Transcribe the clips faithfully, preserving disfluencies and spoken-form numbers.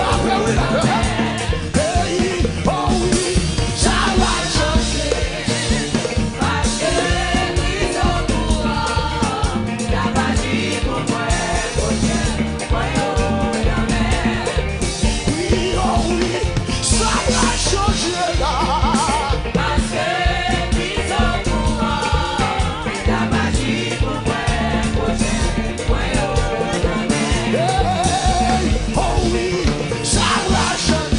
Lapè, wi, lapè. Hey, oh wi, sa va chanje. Paske Kris okouran, l ap aji pou mwen, pwochèn mwen yo nan mè. Wi, oh wi, sa va chanje la. Paske Kris okouran, l ap aji pou mwen, pwochèn mwen yo nan mè. Hey, oh wi, sa va chanje.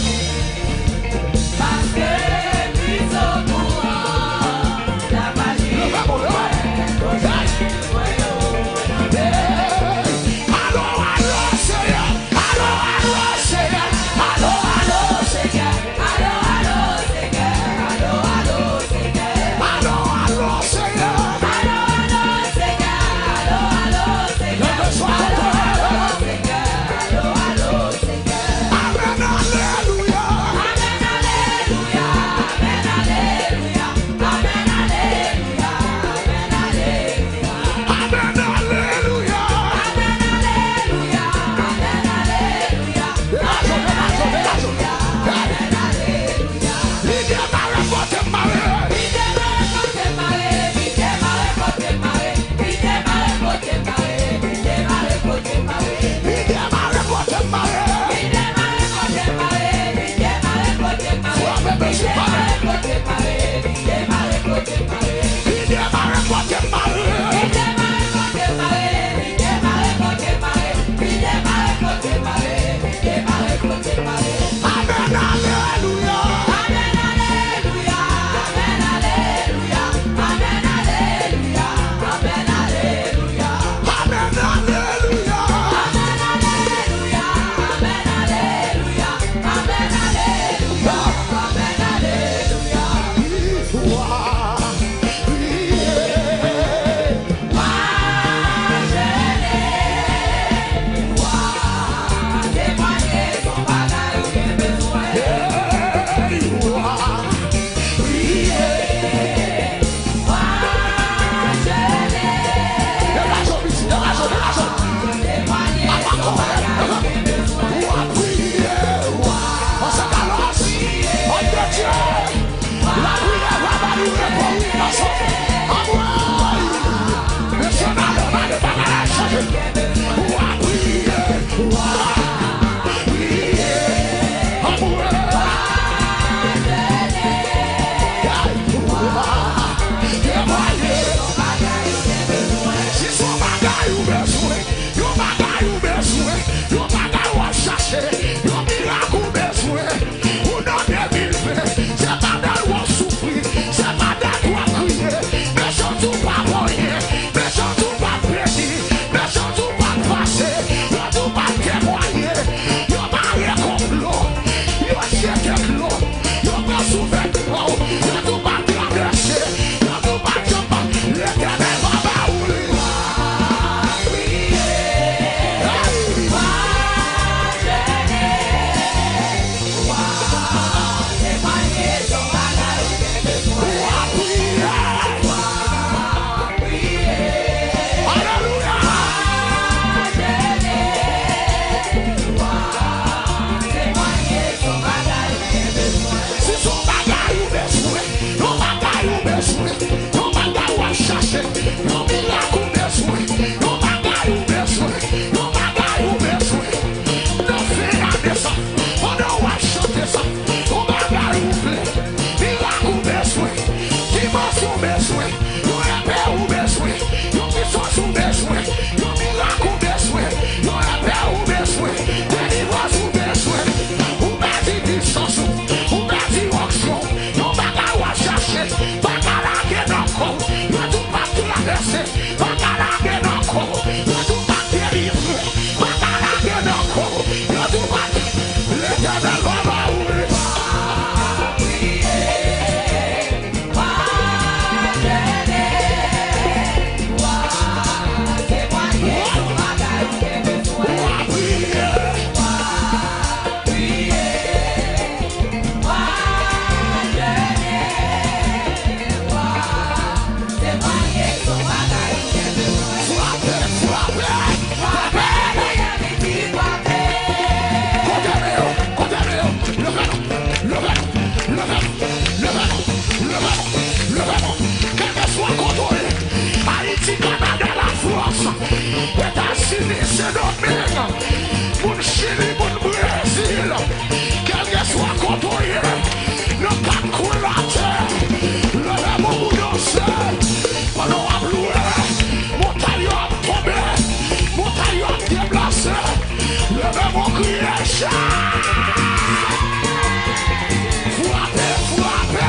Frape, frape!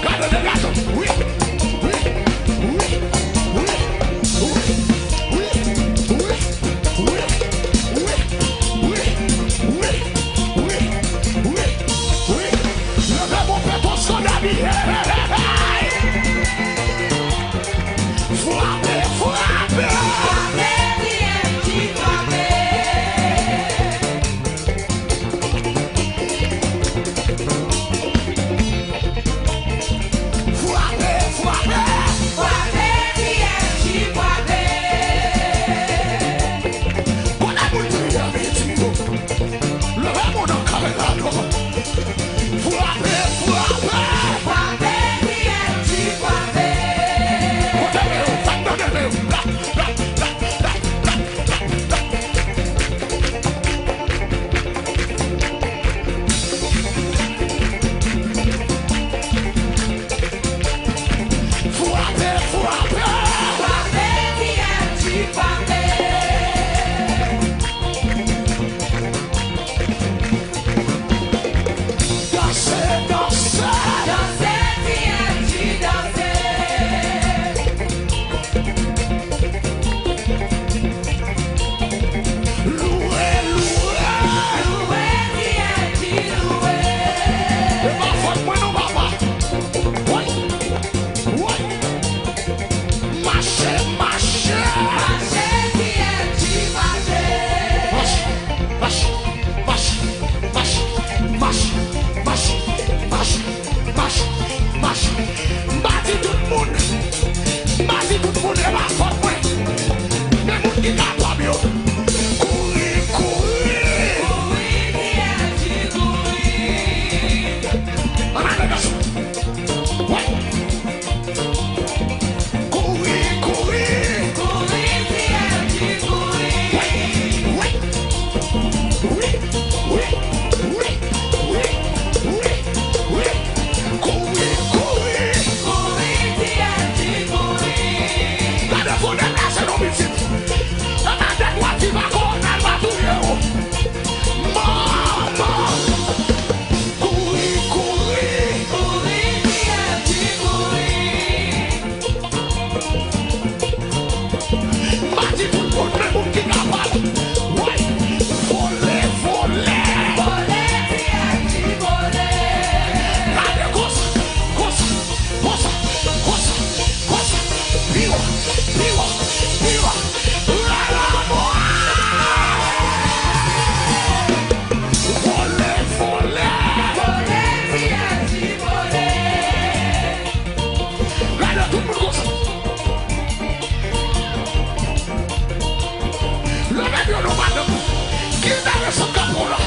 Gade, gade! Wi, wi, wi, wi. Leve mon pèt, on skandali. Hey, hey, hey, hey. Frape, frape. Frape, T M G, frape. Frape, frape. Frape, T M G, frape. Kote moun ki anvi di yo? Leve men w nan kamera yo. Frape, frape. Frape, T M G, frape. Kote men yo? Fè m tande men yo. Rap, rap, rap, rap, rap, rap, rap. Frape, frape! Frape, T M G, frape! Danse, danse! Danse, T M G, danse! Louwe, louwe. Louwe, T M G, louwe. E pa fòt mwen non, papa. Woy, woy. Mache, mache. Mache, T M G, mache. Mache, mache, mache, mache, mache, mache, mache. Mache, mache, mache. M pa di tout moun. M pa di tout moun, e pa fòt mwen. Men moun ki kapab yo. Kouri, kouri. Kouri, T M G, kouri. Ann ale, gason. Woy. Kouri, kouri. Kouri, T M G, kouri. Woy, woy. Wi, wi, wi, wi, wi, wi. Kouri, kouri. Kouri, T M G, kouri. Gade fò nèg la se non pitit. E pa de twa ti pa konnen l pa touye w. Manman. Kouri, kouri. Kouri, T M G, kouri. M pa di tout moun, men moun ki kapab. Woy! Vole, vole! Vole, T M G, vole! Gade konsa, konsa, konsa, konsa, konsa. Pi wo, pi wo, pi wo. Lala mwa! Vole, vole! Vole, T M G, vole! Gade tout moun konsa. Leve men w non, madanm. Ki enteresan k ap pran la?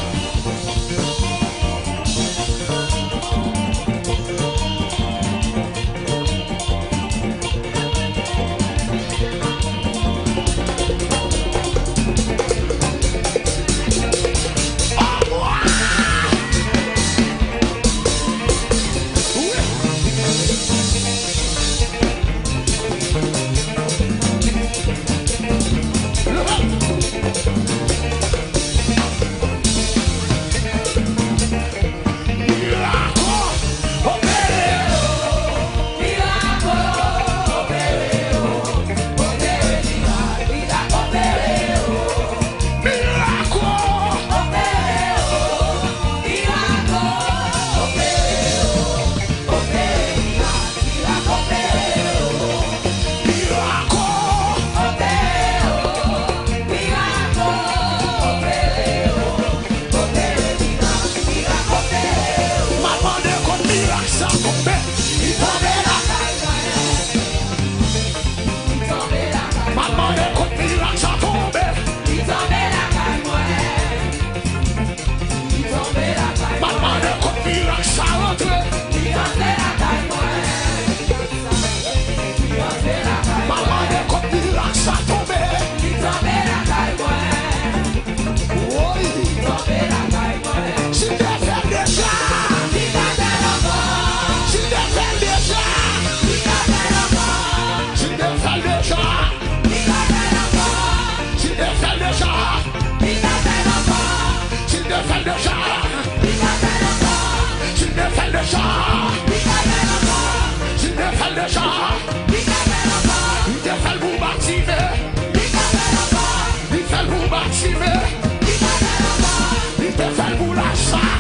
Fè l pou lajan.